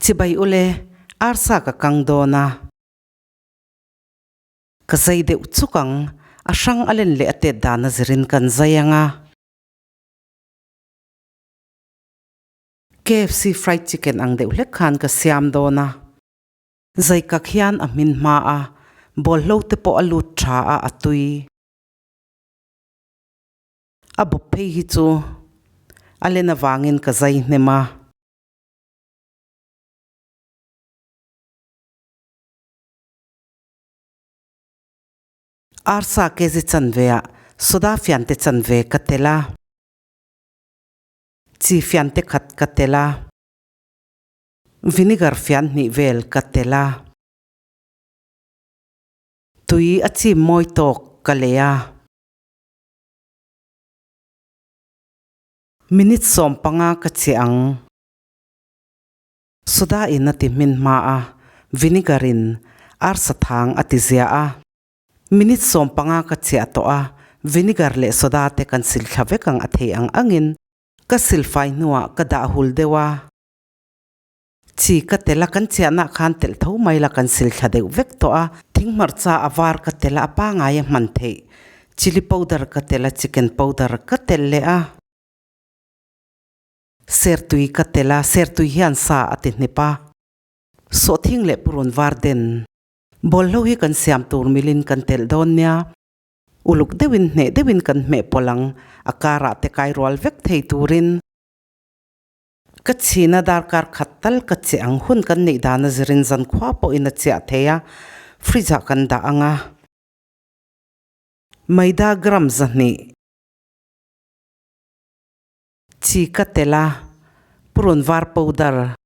Chibai ule, arsa ka kang dawn a. Ka zai deuh chuk ang, a hrang a len leh a tet dan a zirin kan zai ang a. KFC fried chicken ang deuh hlek khan ka siam dawn a. Zai kak hian a hmin hma a, bawlhlo te pawh a lut tha a, a tui. A bawp phei hi chu a len avangin ka zai hnem a. Arsa kg chanve ah soda fiante chanve ka tel a, chi fiante khat ka tel a, vinegar fian hnih vel ka tel a, tui a chim mawi tawk ka lei a. Minute 15 ka che ang. Soda in a ti hmin hma a, vinegar in arsa thang a ti zia a. Minute 15 ka chiah tawh a, vinegar leh soda te kan sil thla vek ang a thei ang angin ka sil fai hnuah ka dah hul deuh a. Chi ka tel a, kan chiahna khan telh tho mai la kan sil thla deuh vek tawh a. Thing hmarcha a var ka tel a, a pangai a hman theih. Chilli powder ka tel a, chicken powder ka tel leh a. Sertui ka tel a, sertui hian sa a ti hnip a. Sawhthing leh purun var den bawlhlo hi kan siam tur milin kan telh dawn nia. Uluk deuhin hneh deuhin kan hmeh pawlh ang, a karah te kai rual vek thei turin. Ka chhina darkar khat tal ka che ang hun kan neih dan a zirin zankhua pawhin a chiah thei a, fridge ah kan dah ang a. Maida gram 200. Chi ka tel a, purun var powder,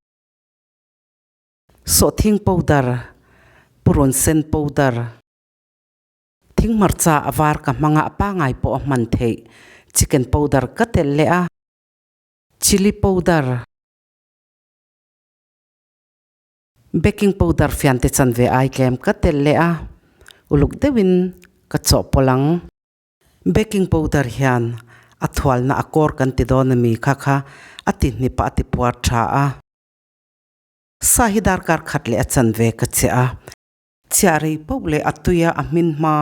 sawhthing powder, purun sen powder, thing hmarcha a var ka hmang a, a pangai pawh a hman theih, chicken powder ka tel leh a, chilli powder, baking powder fiante chanve ai tlem ka tel leh a, uluk deuhin ka chawhpawlh ang. Baking powder hian a thualna a kawr kan ti dawn a mi kha kha a ti hnip a a ti puar tha a. Sa hi darkar khat leh a chanve ka chiah a. Chiah rei pauh leh a tui a a hmin hma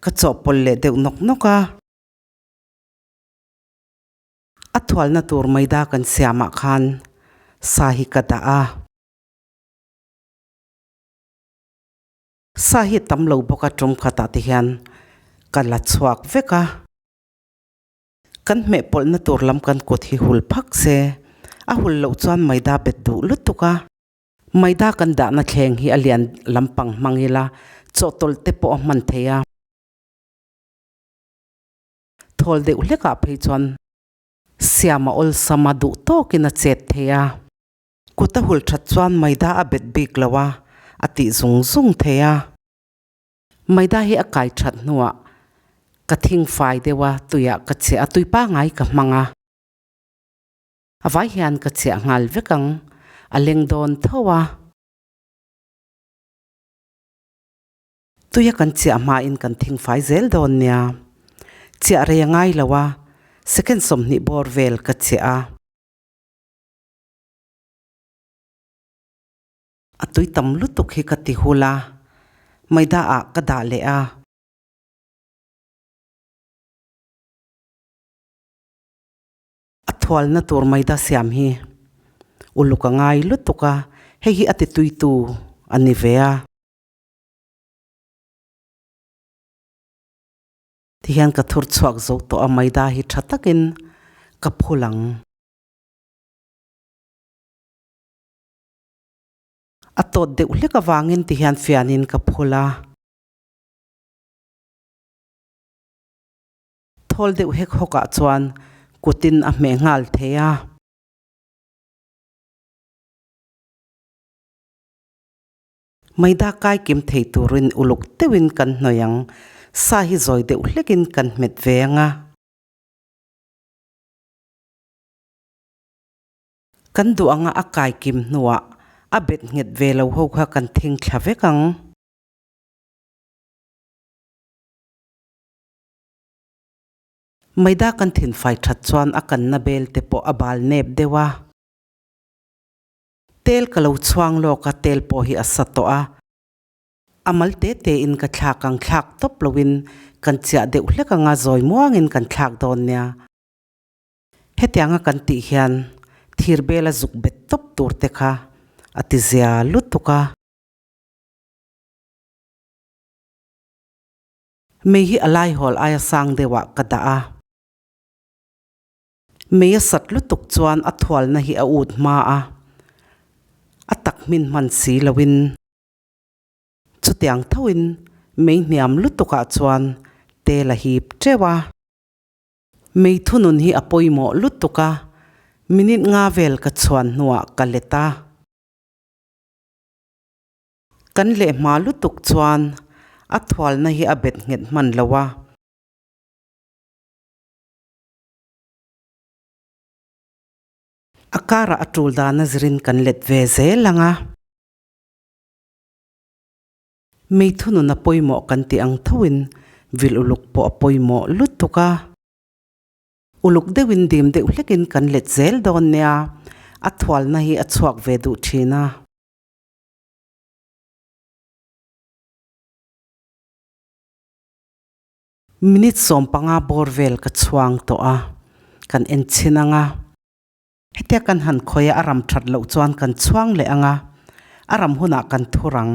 ka chawhpawlh leh deuh nawk nawk a. A thualna tur maida kan siamah khan sa hi ka dah a. Sa hi tam lo bawk a tum khatah te hian ka la chhuak vek a, kan hmeh pawlhna tur lam kan kut hi hul phak se, a hul loh chuan maida bet duh lutuk a, maida kan dahna thleng hi a lian lampang hmang ila chawhtawlh te pawh a hman thei a, thawl deuh hlekah phei chuan siam a awlsam a duh tawkin a chet thei a. Kut a hul that chuan maida a bet bik lo a, a tih zung zung thei a. Maida hi a kai that hnuah ka thing fai deuh a, tuiah ka chhiah a, tui pangai ka hmang a. A vai hian ka chhiah nghal vek ang, a leng dawn tho a. Tuia kan chiah hmain kan thing fai zel dawn nia. Chiah rei a ngai lo a, second 20 bawr vel ka chiah a. A tui tam lutuk hi ka ti hul a, maida ah ka dah leh a. A thualna tur maida siam hi uluk a ngai lutuk a, hei hi a ti tuitu a ni ve a. Tihian ka thur chhuak zo tawh a, maida hi tha takin ka phul ang. A tawt deuh hlek avangin ti hian fianin ka phul a. Thawl deuh hek hawkah chuan kutin a hmeh nghal thei a. Maida kai kim thei turin uluk deuhin kan hnawih ang. Sa hi zawi deuh hlekin kan hmet ve ang a. Kan duh anga a kai kim hnuah a bet nghet ve lo ho kha kan thing thla vek ang. Maida kan thin fai that chuan a kanna bel te pawh a bal nep deuh a. Tel ka lo chhuang lawk a, tel pawh hi a sa tawh a. A mal te te in ka thlak ang thlak tawp lo in kan chiah deuh hlek anga zawi muang in kan thlak dawn nia. Hetianga kan tih hian thir bel a zuk bet tawp tur te kha a ti zia lutuk a. Mei hi a laihawl aia sang deuhah ka dah a. Mei a sat lutuk chuan a thualna hi a ut hma a, a tak hmin hman si loin chutiang thoin mei hniam lutukah chuan tel a hip teuh a. Mei thunun hi a pawimawh lutuk a, minute nga vel ka chhuan hnuah ka let a. Kan leh hma lutuk chuan a thualna hi a bet nghet hman lo a. A karah a tul dana zirin kan let ve zel ang a. Mei thunun a pawimawh kan tih ang thoin vil uluk pawh a pawimawh lutuk a. Uluk deuhin dim deuh hlekin kan let zel dawn nia, a thualna hi a chhuak ve duh thin a. Minute 15 bawr vel ka chhuang tawh a, kan en chhin ang a. Hetia kan han khawi a, a ram that loh chuan kan chhuang leh ang a, a ram hunah kan thur ang.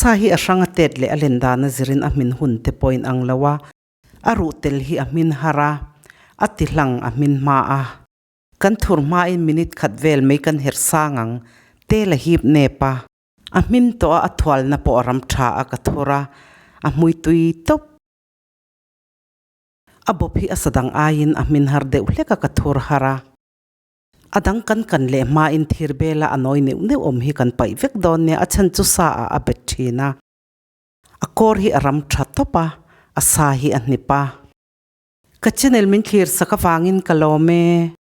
Sa hi a hrang a tet leh a len dan a zirin a hmin hun te pawh in ang lo a, a ruh tel hi a hmin har a, a ti hlang a hmin hma a. Kan thur hmain minute khat vel mai kan herh sang ang, tel a hip nep a. A hmin tawh a, a thualna pawh a ram tha a ka thur a, a hmui tui tawp. A bawp hi a sa dang aiin a hmin har deuh hlek a ka thur har a. A dang kan kan leh hmain thir bela a nawi neuh neuh awm hi kan paih vek dawn nia, a chhan chu sa ah a bet thin a. A kawr hi a ram tha tawp a, a sa hi a hnip a. Ka channel min thlir sak avangin ka lawm e.